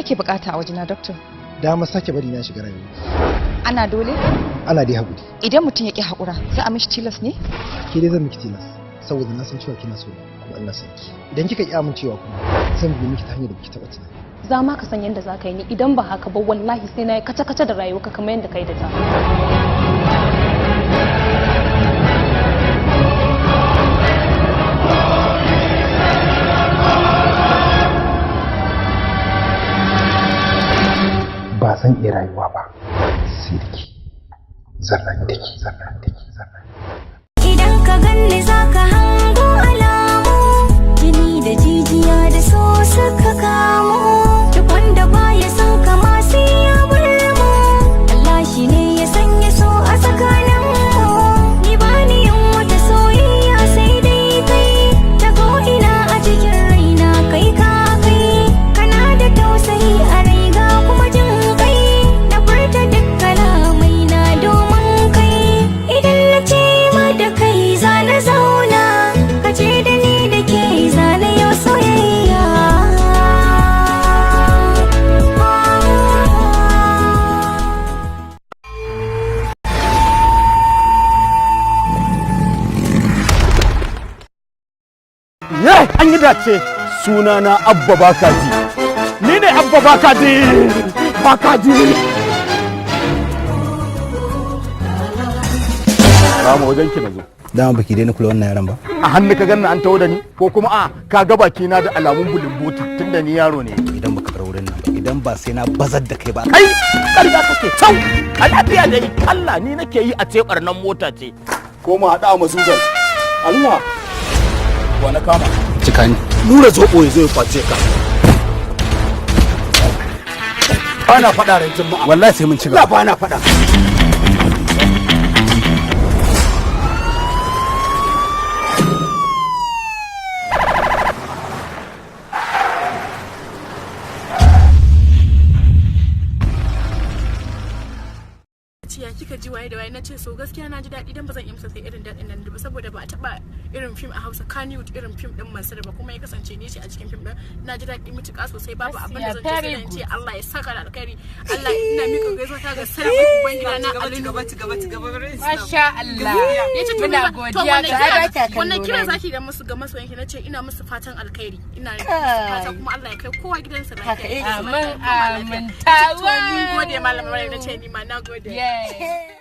Kake bukata a wajena, doctor? Dama sake bari na shiga rayuwa. Ana dole? Ana dai haƙuri. Idan mutum ya ƙi haƙura, za a mishi tilas ne? Ke dai zan miki tilas, saboda na san cewa kina so kuma ina son ki. Idan kika ƙi amincewa kuma, zan bi miki ta hanyar da baki taɓa tunani. Za ma ka san yadda za ka yi ni, idan ba haka ba wallahi sai na yi kace-kace da rayuwarka kamar yadda kai da ta. Ba zan iya rayuwa ba sai da ke. Zan rayu da ke, zan rayu da ke, zan rayu. Idan ka ganni za ka hango alamu, jini da jijiya da so suka kamo. Duk wanda baya son kama sai ya bar mu. Allah shi ne ya sanya so a tsakanin mu. Ni ba ni yin wata soyayya sai dai kai. Ta ina a cikin raina kai ka kai. Kana da tausayi a rai ga kuma jin kai. Na furta duk kalamai na domin kai. Idan na ce ma da kai za na zauna, ka ce da ni da ke za na yau soyayya. Ye, an yi dace. Sunana Abba Bakaji. Ni ne Abba Bakaji. Bakaji. Rama, wajen ki nazo. Dama baki daina kula wannan yaran ba. A hannu ka ganna an taho da ni ko kuma a ka ga baki na da alamun bulumbuti tunda ni yaro ne. Idan baka bar wurin nan ba, idan ba sai na bazar da kai ba. Kai, ƙarya kake sau. A lafiya dai Allah ni nake yi a ce ɓarnan mota ce. Ko mu haɗa a mazugal. Allah. Wa na kama. Cika ni. Nura zoɓo ya zo ya kwace ka. Ba na faɗa ran juma'a. Wallahi sai mun ci Allah gaba. ba na faɗa. Ce ya kika ji waye da waye? Na ce so gaskiya na ji daɗi, dan ba zan iya masa sai irin daɗin nan ba, saboda ba a taɓa irin fim a Hausa Kannywood irin fim ɗin Mansur ba, kuma ya kasance ni ce a cikin fim ɗin. Na ji daɗi matuƙa sosai. Babu abin da zan ce sai dai in ce Allah ya saka da alkhairi. Allah, ina miƙa gaisuwa ta ga sarki ubangida na Ali. Masha Allah. Ya ce to Muna to godiya wanne ga kira ai ba wanne kira kya zaki ga musu, ga masoyanki? Na ce ina musu fatan alkhairi, ina musu fatan kuma Allah ya kai kowa gidansa lafiya. Amin, amin. To mun gode, Malama Maryam. Na ce ni ma na gode. Yes.